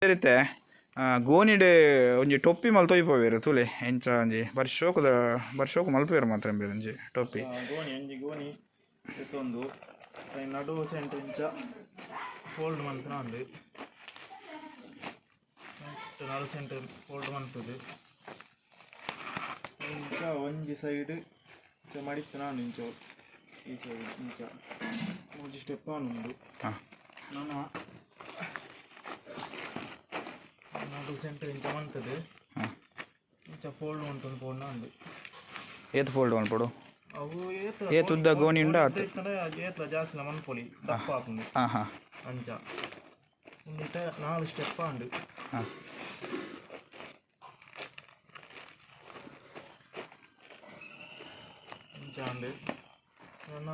ಇತ್ತೆ ಗೋನಿಡ್ ಒಂಜಿ ಟೊಪ್ಪಿ ಮಲ್ತ್ ತೋಯಿಪೋವೆರ್ ತೂಲೆ ಎಂಚ ಒಂಜಿ ಬಾರಿ ಶೋಕುದ ಬಾರಿ ಶೋಕು ಮಲ್ಪುವೆರ್ ಮಾತ್ರ ಇಂಬೆರ್ ಒಂಜಿ ಟೊಪ್ಪಿ. ಗೋಣಿ ಒಂಜಿ ಗೋಣಿ ಎತ್ತೊಂದು ನಡು ಸೆಂಟರ್ ಇಂಚ ಫೋಲ್ಡ್ ಮಲ್ಪುನ ಉಂಡು. ನಡು ಸೆಂಟರ್ ಫೋಲ್ಡ್ ಮಲ್ಪುದು ಇಂಚ ಒಂಜಿ ಸೈಡ್ ಇಂಚ ಮಡಿತನ ಉಂಡು, ಇಂಚ ಈ ಸೈಡ್ ಇಂಚ ಒಂಜಿ ಸ್ಟೆಪ್ ಉಂಡು. ನನ್ನ ನಡು ಸೆಂಟರ್ ಇಂಚ ಮಲ್ತದು ಇಂಚ ಫೋಲ್ಡ್ ಮಲ್ತೊಂದು ಪೋಂಡ ಉಂಡು. ಏತ್ ಫೋಲ್ಡ್ ಮಲ್ಪೊಡು? ಅವು ಏತ್ ಏತ್ ಉದ್ದ ಗೋಣಿ ಉಂಡ ಆತ್ ಏತ್ಲ ಜಾಸ್ತಿ ಮನ್ಪೊಲಿ ದಪ್ಪ ಆಪುಂಡು. ಅಂಚ ಉಂದಿತ 4 ಸ್ಟೆಪ್ ಉಂಡು. ಇಂಚ ಉಂಡು. ನನ್ನ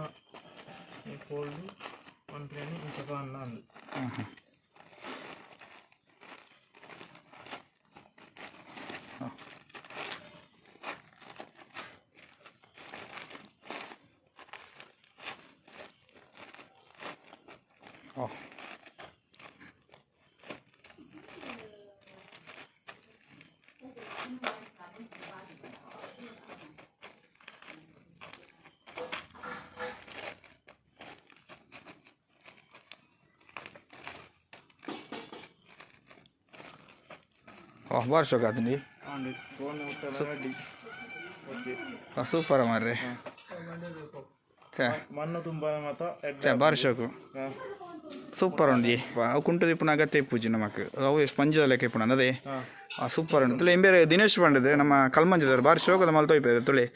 ಈ ಫೋಲ್ಡ್ ಮನ್ಪುನೇನಿ ಇಂಚ ಕಾಣ್ಣ ಉಂಡು. ಬಾರಿ ಶೋಕ ಆತುಂಡಿ. ಸೂಪರ್ ಮಾರ್ರೆ. ಮಣ್ಣು ತುಂಬ ಮಾತ ಬಾರಿ ಶೋಕು ಸೂಪರ್ ಉಂಡು. ಅವು ಕುಂಟು ಇಪ್ಪುನ ಅಗತ್ಯ ಇಪ್ಪುಜಿ ನಮಕ್, ಅವು ಸ್ಪಂಜ್ ಲೆಕ್ಕ ಇಪ್ಪುನ ಅದೇ ಸೂಪರ್ ಉಂಡು. ತುಲೆ ಇಂಬೇರೆ ದಿನೇಶ್ ಪಂಡದು ನಮ್ಮ ಕಲ್ಮಂಜದವರು ಬಾರಿ ಶೋಕದ ಮಲ್ತೋಯ್ಪೇರು ತುಲೆ.